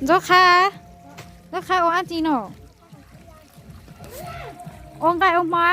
Ntxoov Qha, Ntxoov Qha ua dab tsi no? Ua nqaij ua hmo.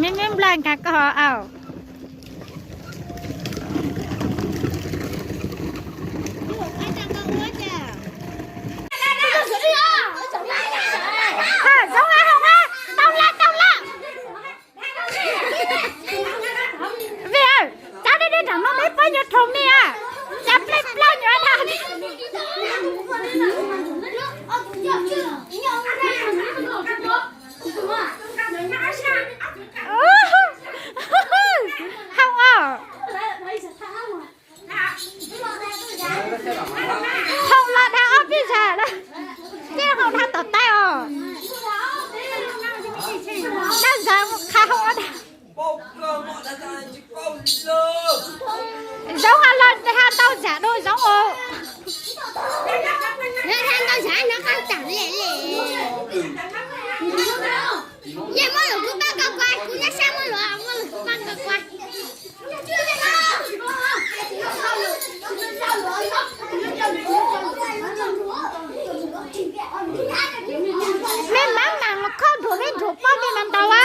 Me me nplaj nkag koj hauv. Zoov a, Hauv a, tau lawm, tau lawm. Vij, txav deb deb nram no, meb pab nyuag rhaum me a, cas plej plaj nyuag dab. Hauv os. Hauv los dhau ob peb zag na, peb hauv dhau tom taib os. Dab zag qha hauv os. Zoov ha los ha ntau zam dua Zoov os. Nws ha ntau zam no qab tam li li. Yej muab lus kuv pab koj kua, kuv nyob sab muab lus, muab lus kuv pab koj kua. Mej mam mam los khob dhuav mej ntsuag pob mej mam ntaus a.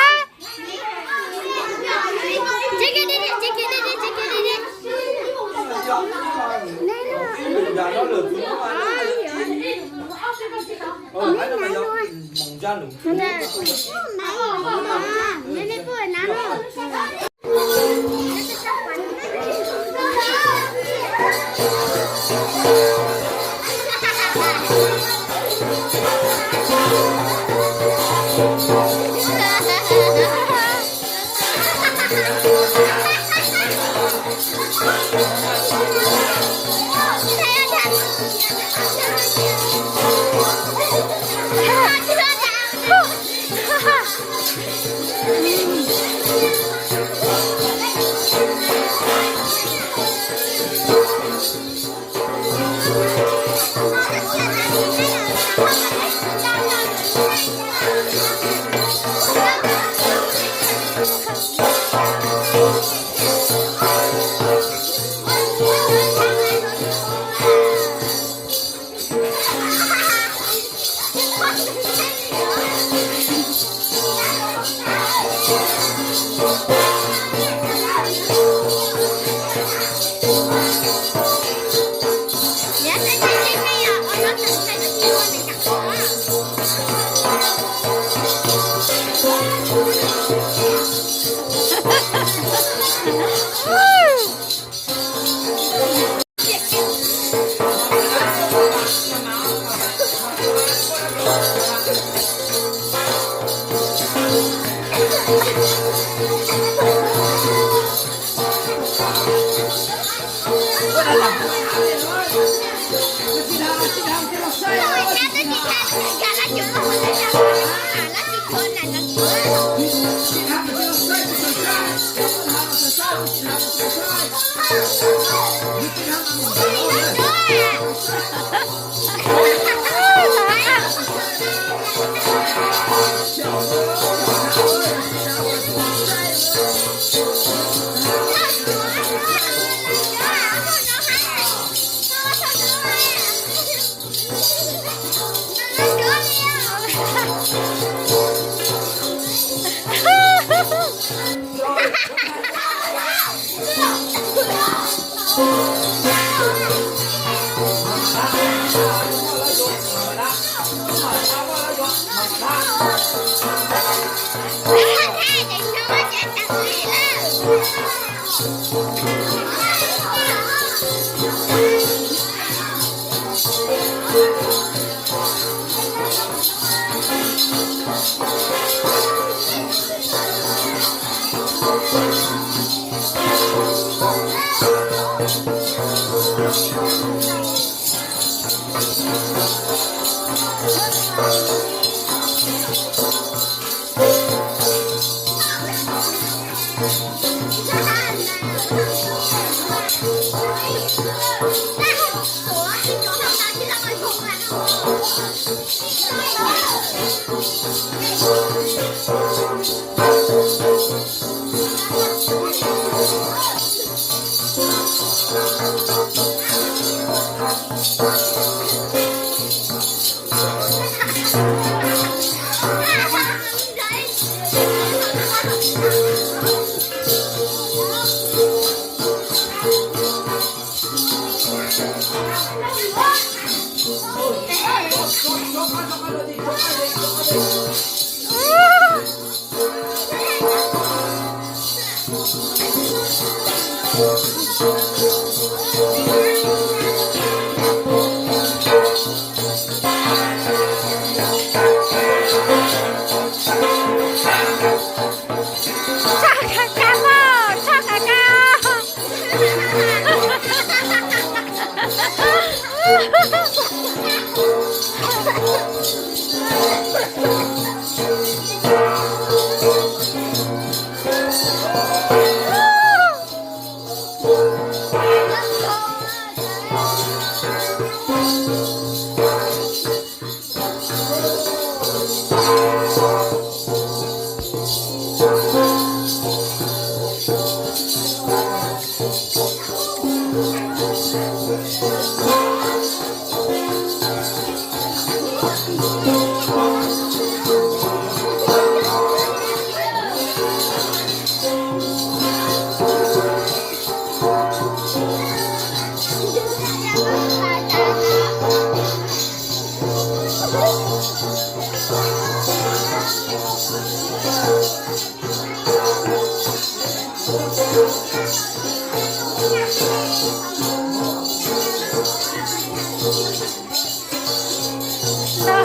Ntau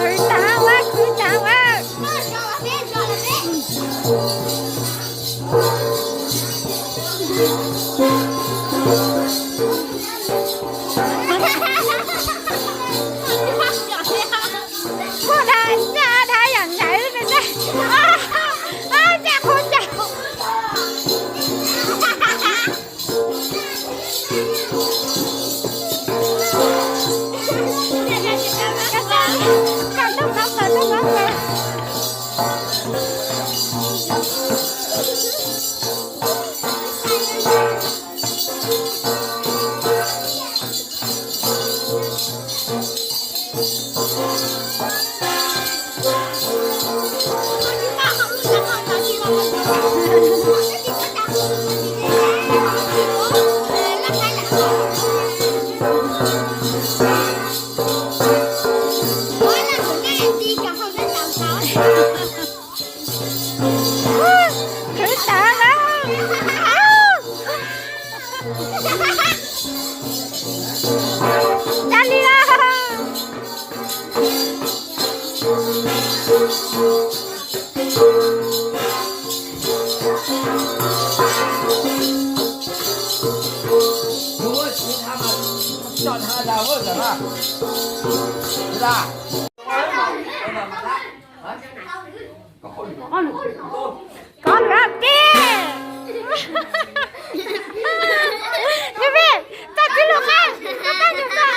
hwv tas ua, hwv tas ua. Muaj dag nyaj dag yam nkaim li me ntej. Nyaj qhuav caum. Khwv tas lawm. Cas li lawm. Koj lwm tiag. Tij Pej, txaj txwv lus qab, txaj txwv lus qab.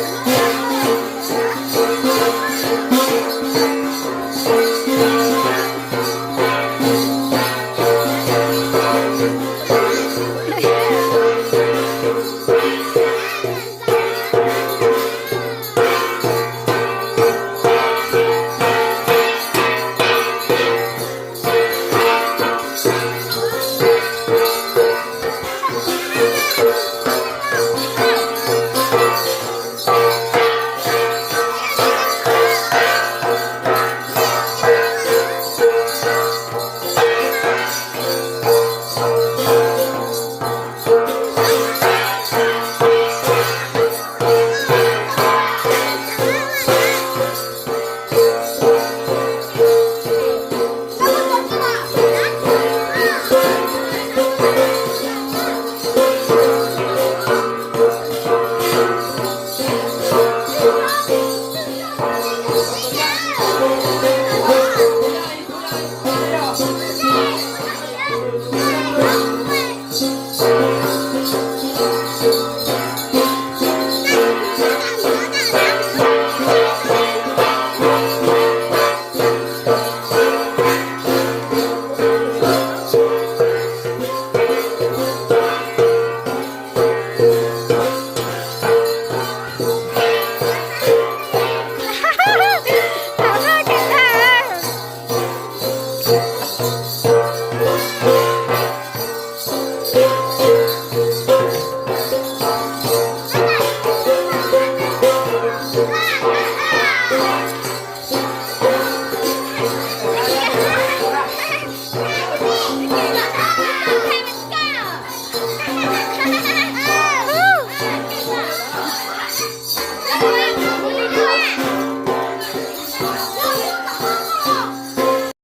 Kuv